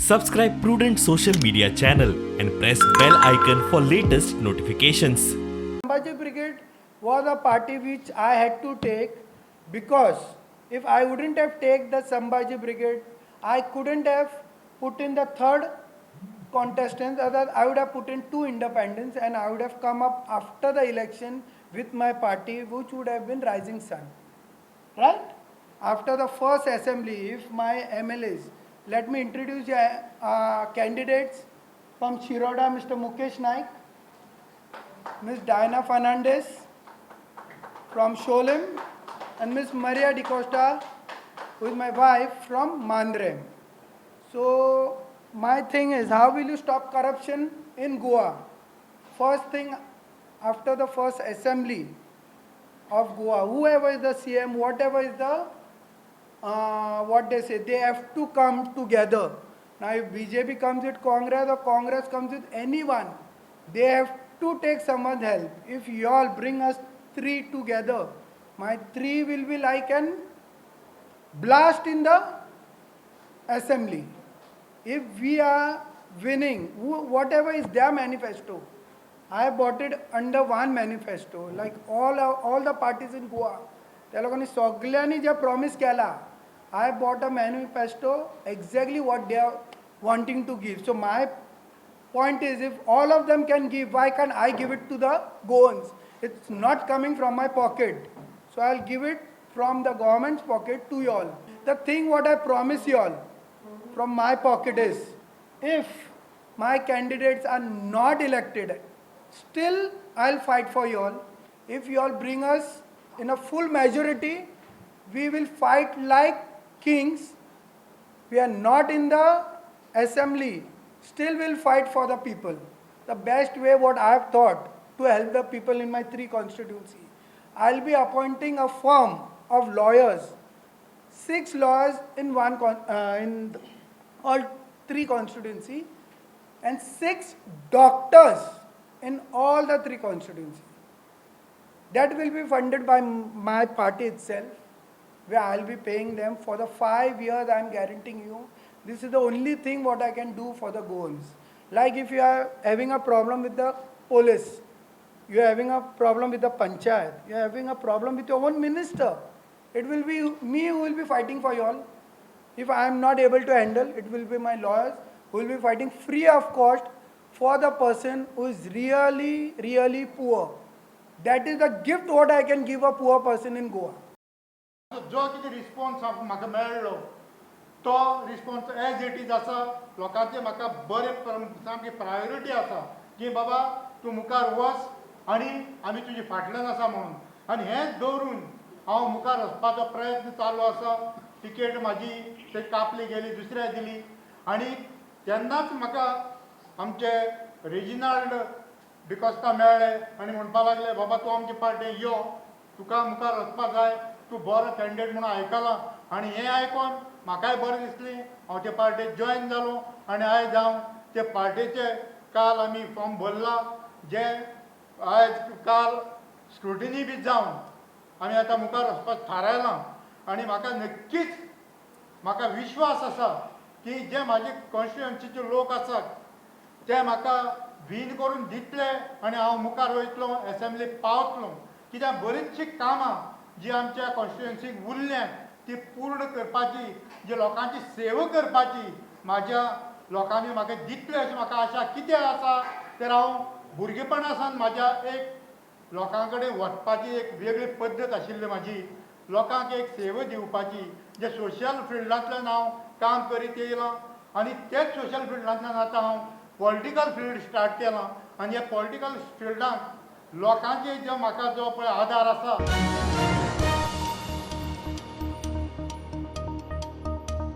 Subscribe Prudent Social Media channel and press bell icon for latest notifications. Sambhaji Brigade was a party which I had to take because if I wouldn't have taken the Sambhaji Brigade, I couldn't have put in the third contestant. Other, I would have put in two independents and I would have come up after the election with my party, which would have been Rising Sun. Right? After the first assembly, if my MLAs, let me introduce candidates from Shiroda, Mr. Mukesh Naik, Ms. Diana Fernandez from Siolim, and Ms. Maria DiCosta, who is my wife, from Mandrem. So my thing is, how will you stop corruption in Goa? First thing, after the first assembly of Goa, whoever is the CM, whatever is the what they say, they have to come together. Now, if BJP comes with Congress or Congress comes with anyone, they have to take someone's help. If you all bring us three together, my three will be like an blast in the assembly. If we are winning, whatever is their manifesto, I bought it under one manifesto, like all the parties in Goa. त्या लोकांनी सगळ्यांनी जे promise केला, I bought a manifesto exactly what they are wanting to give. So my point is, if all of them can give, why can't I give it to the Goans? It's not coming from my pocket. So I'll give it from the government's pocket to you all. The thing what I promise you all from my pocket is, if my candidates are not elected, still I'll fight for you all. If you all bring us in a full majority, we will fight like kings. We are not in the assembly, still will fight for the people. The best way what I have thought to help the people in my three constituency, I'll be appointing a firm of lawyers, six lawyers in all three constituency, and six doctors in all the three constituency. That will be funded by my party itself, where I'll be paying them for the 5 years. I'm guaranteeing you. This is the only thing what I can do for the Goans. Like if you are having a problem with the police, you are having a problem with the panchayat, you are having a problem with your own minister, it will be me who will be fighting for you all. If I am not able to handle, it will be my lawyers who will be fighting free of cost for the person who is really, really poor. That is the gift what I can give a poor person in Goa. जो कितें response म्हाका मेळ्ळो तो response as it is आसा. लोकांचे म्हाका बरे सामकी प्रायोरिटी आसा की बाबा तूं मुखार वच आनी आमी तुजे फाटल्यान आसा म्हणून. आनी हेंच दवरून हांव मुखार वचपाचो प्रयत्न चालू आसा. टिकेट म्हाजी ते कापली गेली, दुसऱ्या दिली आनी तेन्नाच म्हाका आमचे रेजिनाल्ड डिकोस्ता मेळ्ळे आनी म्हणपा लागले, बाबा तूं आमचे पार्टे यो, तुका मुखार वचपा जाय, तूं बरो कॅन्डिडेट म्हणून आयकलां. आनी हें आयकोन म्हाकाय बरें दिसलें. हांव ते पार्टेक जॉयन जालो आनी आयज हांव ते पार्टेचे काल आमी फॉर्म भरला, जे आयज काल स्क्रुटिनी बी जावन आमी आतां मुखार वचपाक थारायलां. आनी म्हाका नक्कीच म्हाका विश्वास आसा की जे म्हाजे कॉन्स्टिट्युएन्सीचे लोक आसात ते म्हाका वीन करून दितले आनी हांव मुखार वयतलो, एसेंब्लीक पावतलो. कित्याक बरीचशीं कामां जी आमच्या कॉन्स्टिट्युएन्सीक उरल्यात ती पूर्ण करपाची, जी लोकांची सेवा करपाची म्हाज्या लोकांनी म्हाका दितले अशें म्हाका आशा. कितें आसा तर हांव भुरगेपणा सावन म्हाज्या एक लोकां कडेन वचपाची एक वेगळी पद्दत आशिल्ली म्हाजी, लोकांक एक सेवा दिवपाची. जे सोशल फिल्डांतल्यान हांव काम करीत येयलां आनी तेच सोशल फिल्डांतल्यान आतां हांव पॉलिटिकल फिल्ड स्टार्ट केलां आनी ह्या पॉलिटिकल फिल्डांत लोकांचे जे म्हाका जो पळय आदार आसा.